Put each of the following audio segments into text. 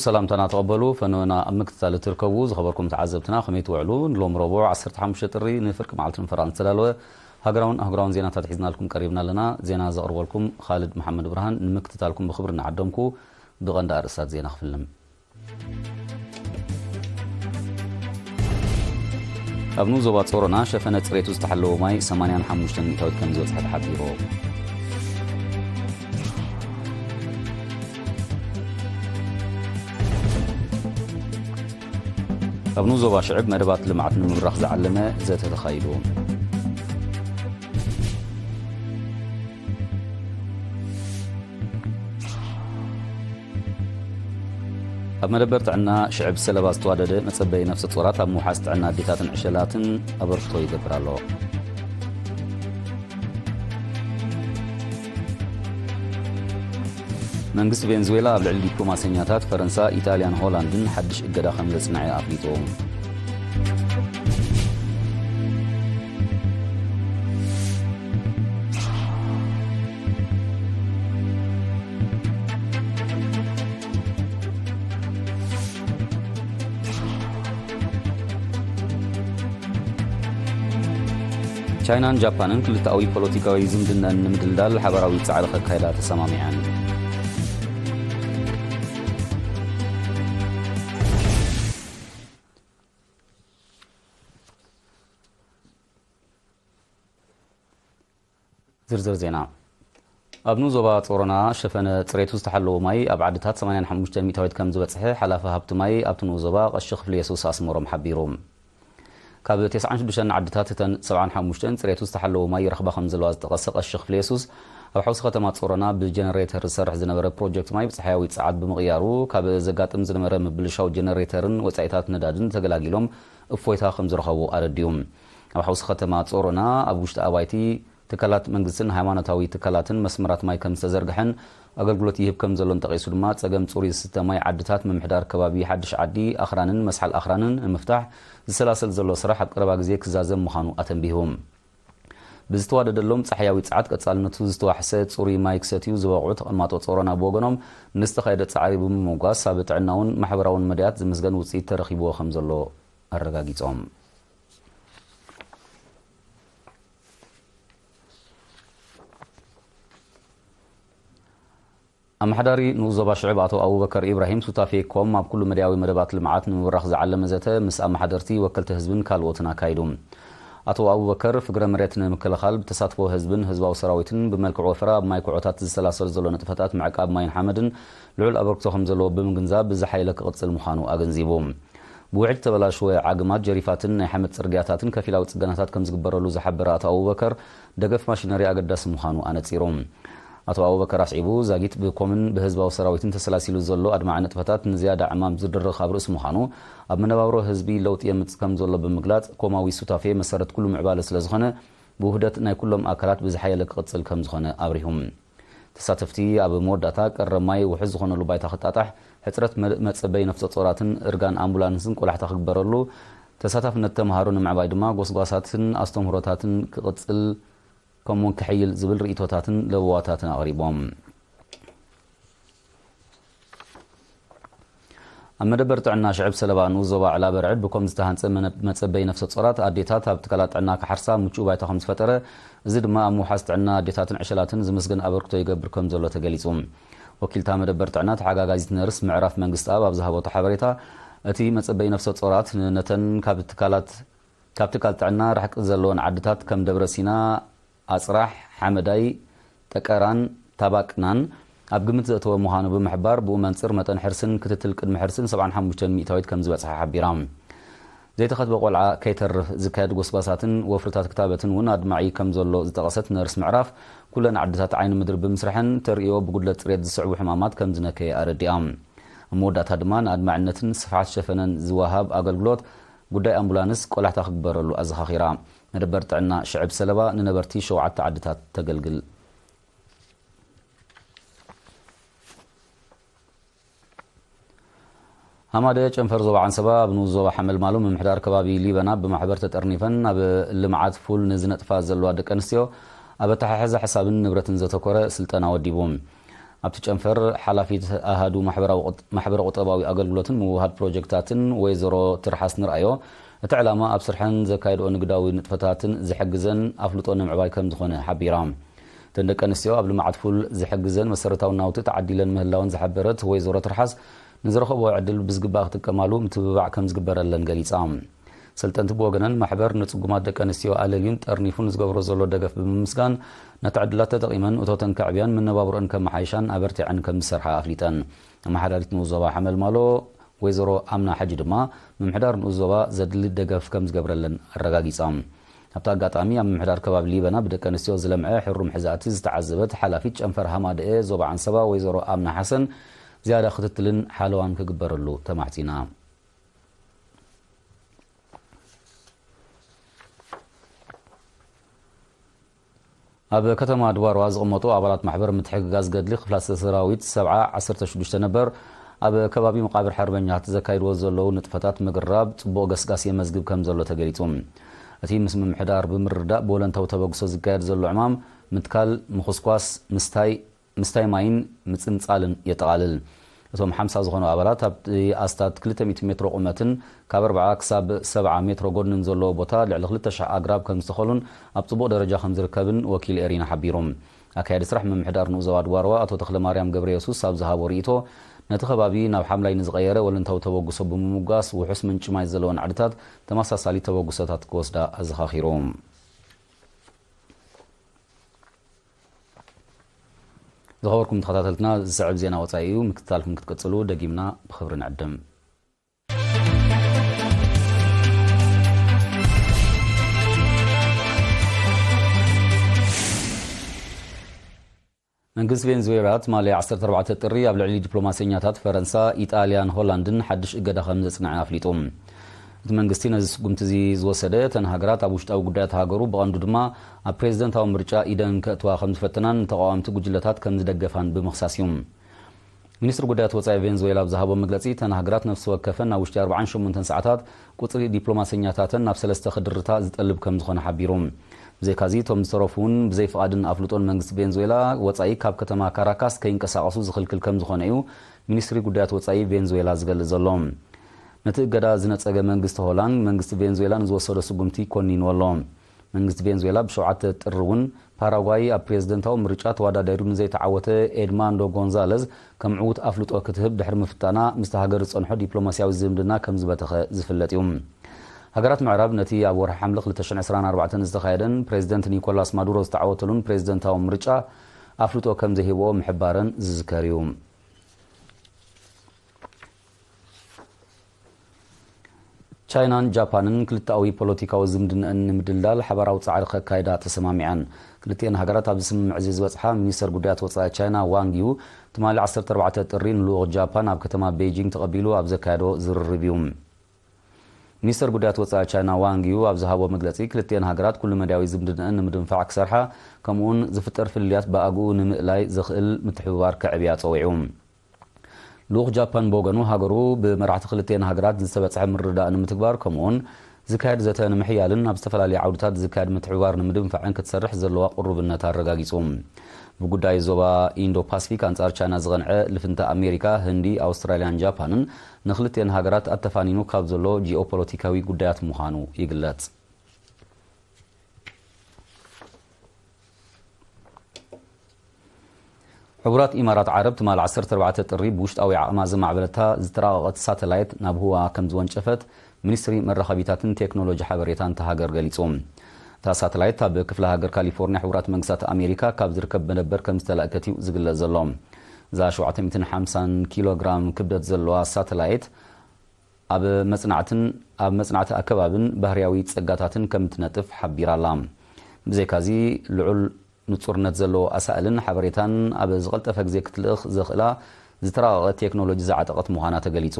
ሰላምታና ተቐበሉ። ፈነወና ኣብ ምክትታል እትርከቡ ዝኸበርኩም ተዓዘብትና ከመይ ትውዕሉ? ንሎም ረቡዕ ዓሰርተ ሓሙሽተ ጥሪ ንፍርቂ መዓልቲ ንፈራን ዝተዳለወ ሃገራውን ኣህጉራውን ዜናታት ሒዝናልኩም ቀሪብና ኣለና። ዜና ዘቕርበልኩም ኻልድ መሓመድ ብርሃን። ንምክትታልኩም ብኽብሪ እናዓደምኩ ብቐንዲ ኣርእስታት ዜና ክፍልም። ኣብ ንኡስ ዞባ ጾሮና ሸፈነ ጽሬቱ ዝተሓለወ ማይ ሰማንያን ሓሙሽተን ሚእታዊት ከም ዝበጽሐ ተሓቢሩ። ኣብ ንኡስ ዞባ ሽዕብ መደባት ልምዓት ንምብራኽ ዝዓለመ ዘተ ተኻይዱ። ኣብ መደበር ጥዕና ሽዕብ ሰለባ ዝተዋደደ መጸበይ ነፍሰ ጾራት ኣብ ምውሓስ ጥዕና ኣዴታትን ዕሸላትን ኣበርክቶ ይገብር ኣሎ። መንግስቲ ቬንዙዌላ ኣብ ልዕሊ ዲፕሎማሰኛታት ፈረንሳ፣ ኢጣልያን ሆላንድን ሓድሽ እገዳ ከም ዘጽንዐ ኣፍሊጡ። ቻይናን ጃፓንን ክልተኣዊ ፖለቲካዊ ዝምድናን ንምድልዳል ሓባራዊ ጻዕሪ ከካይዳ ተሰማሚዐን። ዝርዝር ዜና። ኣብ ንኡስ ዞባ ጾሮና ሸፈነ ጽሬቱ ዝተሓለወ ማይ ኣብ ዓድታት ሰማንያን ሓሙሽተ ሚእታዊት ከም ዝበጽሐ ሓላፊ ሃብቲ ማይ ኣብቲ ንኡስ ዞባ ቀሺ ክፍሊ የሱስ ኣስመሮም ሓቢሩ። ካብ ተስዓን ሽዱሽተን ዓድታት እተን ሰብዓን ሓሙሽተን ጽሬቱ ዝተሓለወ ማይ ይረኽባ ከም ዘለዋ ዝጠቐሰ ቀሺ ክፍሊ የሱስ፣ ኣብ ሓውሲ ከተማ ጾሮና ብጀነሬተር ዝሰርሕ ዝነበረ ፕሮጀክት ማይ ብጸሓያዊ ጸዓት ብምቕያሩ ካብ ዘጋጥም ዝነበረ ምብልሻው ጀነሬተርን ወጻኢታት ነዳድን ተገላጊሎም እፎይታ ከም ዝረኸቡ ኣረዲኡ። ኣብ ሓውሲ ከተማ ጾሮና ኣብ ውሽጢ ኣባይቲ ትካላት መንግስትን ሃይማኖታዊ ትካላትን መስመራት ማይ ከም ዝተዘርግሐን ኣገልግሎት ይህብ ከም ዘሎን ጠቒሱ ድማ፣ ጸገም ጽሩይ ዝስተ ማይ ዓድታት ምምሕዳር ከባቢ ሓድሽ ዓዲ ኣኽራንን መስሓል ኣኽራንን ንምፍታሕ ዝሰላሰል ዘሎ ስራሕ ኣብ ቀረባ ግዜ ክዛዘም ምዃኑ ኣተንቢሁ። ብዝተዋደደሎም ጸሓያዊ ጸዓት ቀጻልነቱ ዝተዋሕሰ ጽሩይ ማይ ክሰትዩ ዝበቕዑ ተቐማጦ ጾሮና ብወገኖም፣ ንዝተኻየደ ጻዕሪ ብምምጓስ ኣብ ጥዕናውን ማሕበራውን መዳያት ዝምስገን ውጽኢት ተረኺብዎ ከም ዘሎ ኣረጋጊጾም። ኣመሓዳሪ ንኡስ ዞባ ሽዕብ ኣቶ ኣቡበከር ኢብራሂም ሱታፌ ኮም ኣብ ኩሉ መዳያዊ መደባት ልምዓት ንምብራኽ ዝዓለመ ዘተ ምስ ኣመሓደርቲ፣ ወከልቲ ህዝብን ካልኦትን ኣካይዱ። ኣቶ ኣቡበከር፣ ፍግረ መሬት ንምክልኻል ብተሳትፎ ህዝብን ህዝባዊ ሰራዊትን ብመልክዕ ወፈራ ኣብ ማይ ኩዖታት ዝሰላሰል ዘሎ ንጥፈታት ምዕቃብ ማይን ሓመድን ልዑል ኣበርክቶ ከም ዘለዎ ብምግንዛብ፣ ብዝሓየለ ክቕጽል ምዃኑ ኣገንዚቡ። ብውሕጅ ዝተበላሸወ ዓግማት፣ ጀሪፋትን ናይ ሓመድ ጽርግያታትን ከፊላዊ ጽገናታት ከም ዝግበረሉ ዝሓበረ ኣቶ ኣቡበከር፣ ደገፍ ማሽነሪ ኣገዳሲ ምዃኑ ኣነጺሩ። ኣቶ ኣቡበከር ኣስዒቡ፣ ዛጊት ብኮምን ብህዝባዊ ሰራዊትን ተሰላሲሉ ዘሎ ኣድማዒ ንጥፈታት ንዝያዳ ዕማም ዝድርኽ ኣብ ርእሲ ምዃኑ፣ ኣብ መነባብሮ ህዝቢ ለውጢ የምጽእ ከም ዘሎ ብምግላጽ፣ ኮማዊ ሱታፌ መሰረት ኩሉ ምዕባለ ስለ ዝኾነ፣ ብውህደት ናይ ኩሎም ኣካላት ብዝሓየለ ክቕጽል ከም ዝኾነ ኣብሪሁ። ተሳተፍቲ ኣብ መወዳእታ ቀረብ ማይ ውሑስ ዝኾነሉ ባይታ ክጣጣሕ፣ ሕጽረት መ-፣ መጸበይ ነፍሰ ጾራትን እርጋን ኣምቡላንስን ቆላሕታ ክግበረሉ፣ ተሳታፍነት ተምሃሮ ንምዕባይ ድማ ጎስጓሳትን ኣስተምህሮታትን ክቕጽል ከምኡውን ክሕይል ዝብል ርእይቶታትን ለበዋታትን ኣቕሪቦም። ኣብ መደበር ጥዕና ሽዕብ ሰለባ ንኡስ ዞባ ዕላ በርዕድ ብኮም ዝተሃንጸ መነ-፣ መጸበይ ነፍሰ ጾራት ኣዴታት ኣብ ትካላት ጥዕና ክሓርሳ ምቹእ ባይታ ከም ዝፈጠረ፣ እዚ ድማ ኣብ ምውሓስ ጥዕና ኣዴታትን ዕሸላትን ዝምስገን ኣበርክቶ ይገብር ከም ዘሎ ተገሊጹ። ወኪልታ መደበር ጥዕና ተሓጋጋዚት ነርስ ምዕራፍ መንግስትኣብ ኣብ ዝሃበቶ ሓበሬታ፣ እቲ መጸበይ ነፍሰ ጾራት ን-፣ ነተን ካብ ትካላት፣ ካብ ትካል ጥዕና ርሕቂ ዘለወን ዓድታት ከም ደብረ ሲና፣ ኣጽራሕ፣ ሓመዳይ፣ ጠቀራን ታባቅናን ኣብ ግምት ዘእተወ ምዃኑ ብምሕባር፣ ብኡ መንጽር መጠን ሕርስን ክትትል ቅድሚ ሕርስን ሰብዓን ሓሙሽተን ሚእታዊት ከም ዝበጽሐ ሓቢራ። ዘይተኸትበ ቆልዓ ከይተርፍ ዝካየድ ጎስጓሳትን ወፍርታት ክታበትን እውን ኣድማዒ ከም ዘሎ ዝጠቐሰት ነርስ ምዕራፍ፣ ኩለን ዓድታት ዓይኒ ምድሪ ብምስርሐን ተርእዮ ብጉድለት ጽሬት ዝስዕቡ ሕማማት ከም ዝነከየ ኣረዲኣ። ኣብ መወዳእታ ድማ ንኣድማዕነትን ስፍሓት ሸፈነን ዝወሃብ ኣገልግሎት ጉዳይ ኣምቡላንስ ቆላሕታ ክግበረሉ ኣዘኻኺራ። መደበር ጥዕና ሽዕብ ሰለባ ንነበርቲ ሸውዓተ ዓድታት ተገልግል። ሃማደ ጨንፈር ዞባ ዓንሰባ ኣብ ንኡስ ዞባ ሓመልማሎ ምምሕዳር ከባቢ ሊበና ብማሕበር ተጠርኒፈን ኣብ ልምዓት ፉል ንዝነጥፋ ዘለዋ ደቂ ኣንስትዮ ኣብ ኣተሓሕዛ ሕሳብን ንብረትን ዘተኮረ ስልጠና ወዲቡ። ኣብቲ ጨንፈር ሓላፊት ኣሃዱ ማሕበራዊ ቁጥ-፣ ማሕበረ ቁጠባዊ ኣገልግሎትን ምውሃድ ፕሮጀክታትን ወይዘሮ ትርሓስ ንርኣዮ፣ እቲ ዕላማ ኣብ ስርሐን ዘካየድኦ ንግዳዊ ንጥፈታትን ዝሕግዘን ኣፍልጦ ንምዕባይ ከም ዝኾነ ሓቢራ። እተን ደቂ ኣንስትዮ ኣብ ልምዓት ፉል ዝሕግዘን መሰረታዊ ናውቲ ተዓዲለን ምህላወን ዝሓበረት ወይዘሮ ትርሓስ፣ ንዝረኸብኦ ዕድል ብዝግባእ ክጥቀማሉ ምትብባዕ ከም ዝግበረለን ገሊጻ። ሰልጠንቲ ብወገነን፣ ማሕበር ንጽጉማት ደቂ ኣንስትዮ ኣለልዩን ጠርኒፉን ዝገብሮ ዘሎ ደገፍ ብምምስጋን፣ ነቲ ዕድላት ተጠቒመን እቶተን ከዕብያን መነባብሮአን ከመሓይሻን ኣበርቲዐን ከም ዝሰርሓ ኣፍሊጠን። ኣመሓዳሪት ንኡስ ዞባ ሓመልማሎ ወይዘሮ ኣምና ሓጂ ድማ፣ ምምሕዳር ንኡስ ዞባ ዘድሊ ደገፍ ከም ዝገብረለን ኣረጋጊጻ። ኣብቲ ኣጋጣሚ፣ ኣብ ምምሕዳር ከባቢ ሊበና ብደቂ ኣንስትዮ ዝለምዐ ሕሩም ሕዛእቲ ዝተዓዘበት ሓላፊት ጨንፈር ሃማደኤ ዞባ ዓንሰባ ወይዘሮ ኣምና ሓሰን፣ ዝያዳ ክትትልን ሓለዋን ክግበረሉ ተማሕጺና። ኣብ ከተማ ድባርዋ ዝቕመጡ ኣባላት ማሕበር ምትሕግጋዝ ገድሊ ክፍላተ ሰራዊት ሰብዓ ዓሰርተ ሽዱሽተ ነበር፣ ኣብ ከባቢ መቓብር ሓርበኛታት ዘካይድዎ ዘለዉ ንጥፈታት ምግራብ ጽቡቕ ገስጋስ የመዝግብ ከም ዘሎ ተገሊጹ። እቲ ምስ ምምሕዳር ብምርዳእ ብወለንታዊ ተበግሶ ዝካየድ ዘሎ ዕማም ምትካል፣ ምኹስኳስ፣ ምስታይ፣ ምስታይ ማይን ምጽንጻልን የጠቓልል። እቶም ሓምሳ ዝኾኑ ኣባላት ኣብቲ ኣስታት ክልተ ሚእቲ ሜትሮ ቁመትን ካብ ኣርብዓ ክሳብ ሰብዓ ሜትሮ ጎድንን ዘለዎ ቦታ ልዕሊ ክልተ ሽሕ ኣግራብ ከም ዝተኸሉን ኣብ ጽቡቕ ደረጃ ከም ዝርከብን ወኪል ኤሪና ሓቢሩ። ኣካያዲ ስራሕ ምምሕዳር ንኡስ ዞባ ድባርዋ ኣቶ ተኽለማርያም ገብረየሱስ ኣብ ዝሃቦ ርእይቶ፣ ነቲ ከባቢ ናብ ሓምላይ ንዝቐየረ ወለንታዊ ተበግሶ ብምምጓስ፣ ውሑስ ምንጪ ማይ ዘለወን ዓድታት ተመሳሳሊ ተበግሶታት ክወስዳ ኣዘኻኺሩ። ዝኸበርኩም ተኸታተልትና፣ ዝስዕብ ዜና ወጻኢ እዩ። ምክትታልኩም ክትቅጽሉ ደጊምና ብኽብሪ ንዕድም። መንግስቲ ቬንዙዌላ ትማሊ ዓሰርተ ኣርባዕተ ጥሪ ኣብ ልዕሊ ዲፕሎማሰኛታት ፈረንሳ፣ ኢጣልያን ሆላንድን ሓድሽ እገዳ ከም ዘጽንዐ ኣፍሊጡ። እቲ መንግስቲ ነዚ ስጉምቲ እዚ ዝወሰደ፣ እተን ሃገራት ኣብ ውሽጣዊ ጉዳያት ሃገሩ፣ ብቐንዱ ድማ ኣብ ፕሬዝደንታዊ ምርጫ፣ ኢደን ከእትዋ ከም ዝፈተናን ንተቓወምቲ ጉጅለታት ከም ዝደገፋን ብምኽሳስ እዩ። ሚኒስትሪ ጉዳያት ወጻኢ ቬንዙዌላ ኣብ ዝሃቦ መግለጺ፣ እተን ሃገራት ነፍሲ ወከፈን ኣብ ውሽጢ ኣርባዓን ሸሞንተን ሰዓታት ቁጽሪ ዲፕሎማሰኛታተን ናብ ሰለስተ ክድርታ ዝጠልብ ከም ዝኾነ ሓቢሩ። ብዘይካዚ፣ እቶም ዝተረፉ እውን ብዘይ ፍቓድን ኣፍልጦን መንግስቲ ቬንዙዌላ ወጻኢ ካብ ከተማ ካራካስ ከይንቀሳቐሱ ዝኽልክል ከም ዝኾነ እዩ ሚኒስትሪ ጉዳያት ወጻኢ ቬንዙዌላ ዝገልጽ ዘሎ። ነቲ እገዳ ዝነጸገ መንግስቲ ሆላንድ፣ መንግስቲ ቬንዙዌላ ንዝወሰዶ ስጉምቲ ኮኒንዎ ኣሎ። መንግስቲ ቬንዙዌላ ብሸውዓተ ጥሪ እውን ፓራጓይ ኣብ ፕሬዝደንታዊ ምርጫ ተወዳዳሪሩ ንዘይተዓወተ ኤድማንዶ ጎንዛለዝ ከም ዕዉት ኣፍልጦ ክትህብ ድሕሪ ምፍታና፣ ምስቲ ሃገር ዝጸንሖ ዲፕሎማስያዊ ዝምድና ከም ዝበተኸ ዝፍለጥ እዩ። ሃገራት ምዕራብ ነቲ ኣብ ወርሒ ሓምለ ክልተ ሽሕን ዕስራን ኣርባዕተን ዝተኻየደን ፕሬዝደንት ኒኮላስ ማዱሮ ዝተዓወተሉን ፕሬዝደንታዊ ምርጫ ኣፍልጦ ከም ዘይህብኦ ምሕባረን ዝዝከር እዩ። ቻይናን ጃፓንን ክልተኣዊ ፖለቲካዊ ዝምድንአን ንምድልዳል ሓባራዊ ጻዕሪ ከካይዳ ተሰማሚዐን። ክልቲኤን ሃገራት ኣብዚ ስምምዕ እዚ ዝበጽሓ፣ ሚኒስተር ጉዳያት ወጻኢ ቻይና ዋንግ ዩ ትማሊ ዓሰርተ ኣርባዕተ ጥሪ ንልኡኽ ጃፓን ኣብ ከተማ ቤይጂንግ ተቐቢሉ ኣብ ዘካየዶ ዝርርብ እዩ። ሚኒስተር ጉዳያት ወጻኢ ቻይና ዋንግ ዩ ኣብ ዝሃቦ መግለጺ፣ ክልቲኤን ሃገራት ኩሉ መዳያዊ ዝምድንአን ንምድንፋዕ ክሰርሓ፣ ከምኡውን ዝፍጠር ፍልልያት ብኣግኡ ንምእላይ ዘኽእል ምትሕብባር ከዕብያ ጸዊዑ። ልኡኽ ጃፓን ብወገኑ፣ ሃገሩ ብመራሕቲ ክልቲኤን ሃገራት ዝተበጽሐ ምርድዳእ ንምትግባር፣ ከምኡውን ዝካየድ ዘተ ንምሕያልን ኣብ ዝተፈላለዩ ዓውድታት ዝካየድ ምትሕብባር ንምድንፋዕን ክትሰርሕ ዘለዋ ቅሩብነት ኣረጋጊጹ። ብጉዳይ ዞባ ኢንዶ ፓስፊክ ኣንጻር ቻይና ዝቐንዐ ልፍንቲ ኣሜሪካ፣ ህንዲ፣ ኣውስትራልያን ጃፓንን ንክልቲኤን ሃገራት ኣተፋኒኑ ካብ ዘሎ ጂኦፖለቲካዊ ጉዳያት ምዃኑ ይግለጽ። ሕቡራት ኢማራት ዓረብ ትማል ዓሰርተ ኣርባዕተ ጥሪ ብውሽጣዊ ዓቕማ ዘማዕበለታ ዝተራቐቐት ሳተላይት ናብ ህዋ ከም ዝወንጨፈት ሚኒስትሪ መራኸቢታትን ቴክኖሎጂ ሓበሬታን እታ ሃገር ገሊጹ። እታ ሳተላይት ኣብ ክፍለ ሃገር ካሊፎርኒያ ሕቡራት መንግስታት ኣሜሪካ ካብ ዝርከብ መደበር ከም ዝተላእከት እዩ ዝግለጽ ዘሎ። እዛ ሸውዓተ ሚእትን ሓምሳን ኪሎ ግራም ክብደት ዘለዋ ሳተላይት ኣብ መጽናዕትን ኣብ መጽናዕቲ ኣከባብን ባህርያዊ ጸጋታትን ከም እትነጥፍ ሓቢራ ኣላ። ብዘይካዚ፣ ልዑል ንጹርነት ዘለዎ ኣሳእልን ሓበሬታን ኣብ ዝቐልጠፈ ግዜ ክትልእኽ ዘኽእላ ዝተራቐቐ ቴክኖሎጂ ዝዓጠቐት ምዃና ተገሊጹ።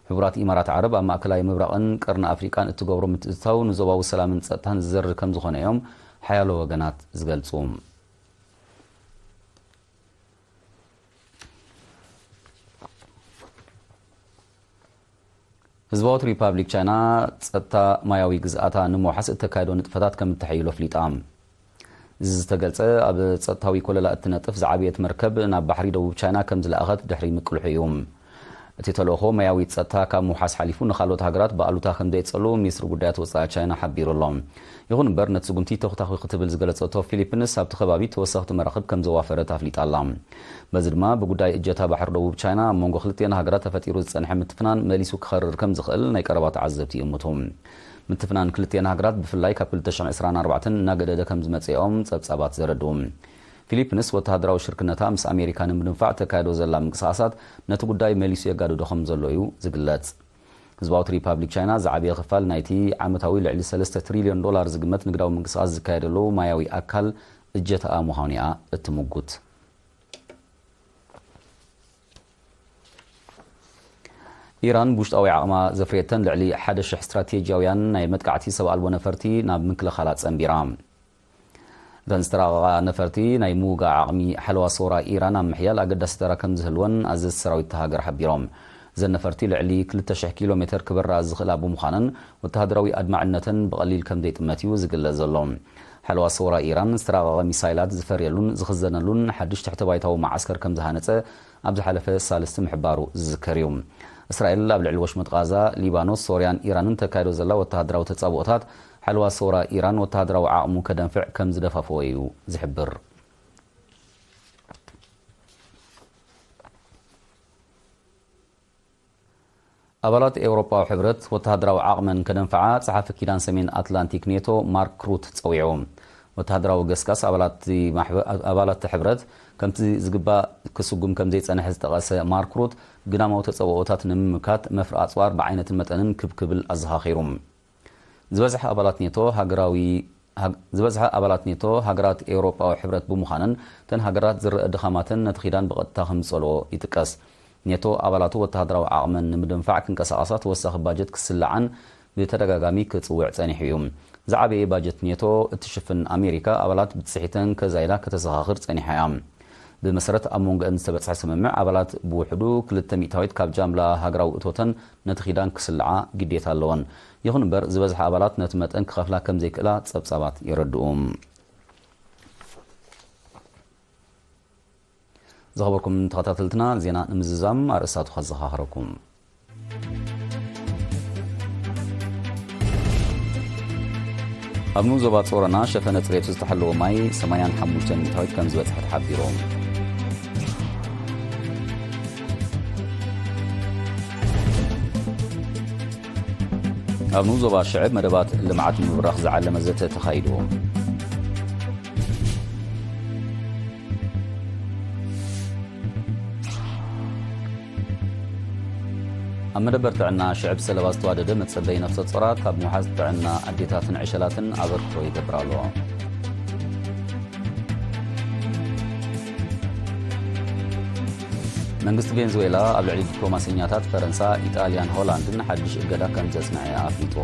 ሕቡራት ኢማራት ዓረብ ኣብ ማእከላይ ምብራቕን ቀርኒ ኣፍሪቃን እትገብሮ ምትእትታው ንዞባዊ ሰላምን ጸጥታን ዝዘርግ ከም ዝኾነ እዮም ሓያሎ ወገናት ዝገልጹ። ህዝባዊት ሪፓብሊክ ቻይና ጸጥታ ማያዊ ግዝኣታ ንምውሓስ እተካይዶ ንጥፈታት ከም እተሐይሎ ኣፍሊጣ። እዚ ዝተገልጸ፣ ኣብ ጸጥታዊ ኮለላ እትነጥፍ ዝዓበየት መርከብ ናብ ባሕሪ ደቡብ ቻይና ከም ዝለኣኸት ድሕሪ ምቅልሑ እዩ። እቲ ተልእኾ ማያዊ ጸጥታ ካብ ምውሓስ ሓሊፉ ንኻልኦት ሃገራት ብኣሉታ ከም ዘየጸሉ ሚኒስትሪ ጉዳያት ወጻኢ ቻይና ሓቢሩ ኣሎ። ይኹን እምበር፣ ነቲ ስጉምቲ ተኹታኺ ክትብል ዝገለጸቶ ፊሊፒንስ፣ ኣብቲ ከባቢ ተወሰኽቲ መራኽብ ከም ዘዋፈረት ኣፍሊጣ ኣላ። በዚ ድማ፣ ብጉዳይ እጀታ ባሕሪ ደቡብ ቻይና ኣብ መንጎ ክልቲኤን ሃገራት ተፈጢሩ ዝጸንሐ ምትፍናን መሊሱ ክኸርር ከም ዝኽእል ናይ ቀረባ ተዓዘብቲ ይእምቱ። ምትፍናን ክልቲኤን ሃገራት፣ ብፍላይ ካብ ክልተ ሽሕን ዕስራን ኣርባዕተን እናገደደ ከም ዝመጽኦም ጸብጻባት ዘረድኡ። ፊሊፒንስ ወተሃደራዊ ሽርክነታ ምስ ኣሜሪካ ንምድንፋዕ ተካይዶ ዘላ ምንቅስቓሳት ነቲ ጉዳይ መሊሱ የጋድዶ ከም ዘሎ እዩ ዝግለጽ። ህዝባዊት ሪፓብሊክ ቻይና ዝዓበየ ክፋል ናይቲ ዓመታዊ ልዕሊ ሰለስተ ትሪልዮን ዶላር ዝግመት ንግዳዊ ምንቅስቓስ ዝካየደሉ ማያዊ ኣካል እጀታኣ ምዃኑ እያ እትምጉት። ኢራን ብውሽጣዊ ዓቕማ ዘፍርየተን ልዕሊ ሓደ ሽሕ ስትራቴጂያውያን ናይ መጥቃዕቲ ሰብ ኣልቦ ነፈርቲ ናብ ምክልኻላ ጸንቢራ። እተን ዝተራቐቓ ነፈርቲ ናይ ምውጋእ ዓቕሚ ሓለዋ ሰውራ ኢራን ኣብ ምሕያል ኣገዳሲ ተራ ከም ዝህልወን ኣዘዝቲ ሰራዊት እታ ሃገር ሓቢሮም። እዘን ነፈርቲ ልዕሊ ክልተ ሽሕ ኪሎ ሜተር ክበራ ዝኽእላ ብምዃነን፣ ወተሃደራዊ ኣድማዕነተን ብቐሊል ከም ዘይጥመት እዩ ዝግለጽ ዘሎ። ሓለዋ ሰውራ ኢራን ዝተራቐቐ ሚሳይላት ዝፈርየሉን ዝኽዘነሉን ሓድሽ ትሕተ ባይታዊ መዓስከር ከም ዝሃነጸ ኣብ ዝሓለፈ ሳልስቲ ምሕባሩ ዝዝከር እዩ። እስራኤል ኣብ ልዕሊ ወሽመጥ ቓዛ፣ ሊባኖስ፣ ሶርያን ኢራንን ተካይዶ ዘላ ወተሃደራዊ ተጻብኦታት፣ ሓለዋ ሰውራ ኢራን ወተሃደራዊ ዓቕሙ ከደንፍዕ ከም ዝደፋፍኦ እዩ ዝሕብር። ኣባላት ኤውሮጳዊ ሕብረት ወተሃደራዊ ዓቕመን ከደንፍዓ ጸሓፊ ኪዳን ሰሜን ኣትላንቲክ ኔቶ ማርክ ሩት ጸዊዑ። ወተሃደራዊ ገስጋስ ኣባላት እቲ ማሕበ-፣ ኣባላት እቲ ሕብረት ከምቲ ዝግባእ ክስጉም ከም ዘይጸንሐ ዝጠቐሰ ማርክ ሩት፣ ግዳማዊ ተጸብኦታት ንምምካት መፍረ ኣጽዋር ብዓይነትን መጠንን ክብ ክብል ኣዘኻኺሩ። ዝበዝሐ ኣባላት ኔቶ ሃገራዊ፣ ሃግ-፣ ዝበዝሐ ኣባላት ኔቶ ሃገራት ኤውሮጳዊ ሕብረት ብምዃነን፣ እተን ሃገራት ዝረአ ድኻማተን ነቲ ኪዳን ብቐጥታ ከም ዝጸልኦ ይጥቀስ። ኔቶ ኣባላቱ ወተሃደራዊ ዓቕመን ንምድንፋዕ ክንቀሳቐሳ ተወሳኺ ባጀት ክስልዓን ብተደጋጋሚ ክጽውዕ ጸኒሑ እዩ። ዝዓበየ ባጀት ኔቶ እትሽፍን ኣሜሪካ፣ ኣባላት ብጽሒተን ከዛይዳ ከተዘኻኽር ጸኒሓ እያ። ብመሰረት ኣብ መንጎአን ዝተበጽሐ ስምምዕ፣ ኣባላት ብውሕዱ ክልተ ሚእታዊት ካብ ጃምላ ሃገራዊ እቶተን ነቲ ኪዳን ክስልዓ ግዴታ ኣለወን። ይኹን እምበር፣ ዝበዝሐ ኣባላት ነቲ መጠን ክኸፍላ ከም ዘይክእላ ጸብጻባት የረድኡ። ዝኸበርኩም ተኸታተልትና፣ ዜና ንምዝዛም ኣርእስታቱ ከዘኻኽረኩም። ኣብ ንኡስ ዞባ ጾሮና ሸፈነ ጽሬቱ ዝተሓለወ ማይ ሰማንያን ሓሙሽተን ሚእታዊት ከም ዝበጽሐ ተሓቢሩ። ኣብ ንኡስ ዞባ ሽዕብ መደባት ልምዓት ንምብራኽ ዝዓለመ ዘተ ተኻይዱ። ኣብ መደበር ጥዕና ሽዕብ ሰለባ ዝተዋደደ መጸበዪ ነፍሰ ጾራት ኣብ ምውሓስ ጥዕና ኣዴታትን ዕሸላትን ኣበርክቶ ይገብር ኣሎ። መንግስቲ ቬንዙዌላ ኣብ ልዕሊ ዲፕሎማሰኛታት ፈረንሳ፣ ኢጣልያን ሆላንድን ሓድሽ እገዳ ከም ዘጽንዐ ኣፍሊጡ።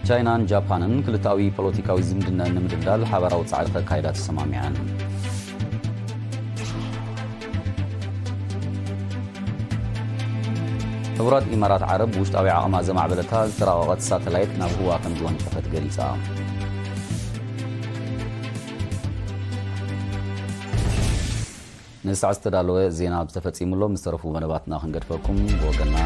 ቻይናን ጃፓንን ክልተኣዊ ፖለቲካዊ ዝምድና ንምድልዳል ሓባራዊ ጻዕሪ ከካይዳ ተሰማሚዐን። ሕቡራት ኢማራት ዓረብ ውሽጣዊ ዓቕማ ዘማዕበለታ ዝተራቐቐት ሳተላይት ናብ ህዋ ከም ዝወንጨፈት ገሊጻ። ንሳዕ ዝተዳለወ ዜና ኣብዚ ተፈጺሙ ኣሎ። ምስ ተረፉ መደባትና ክንገድፈኩም። ብወገንና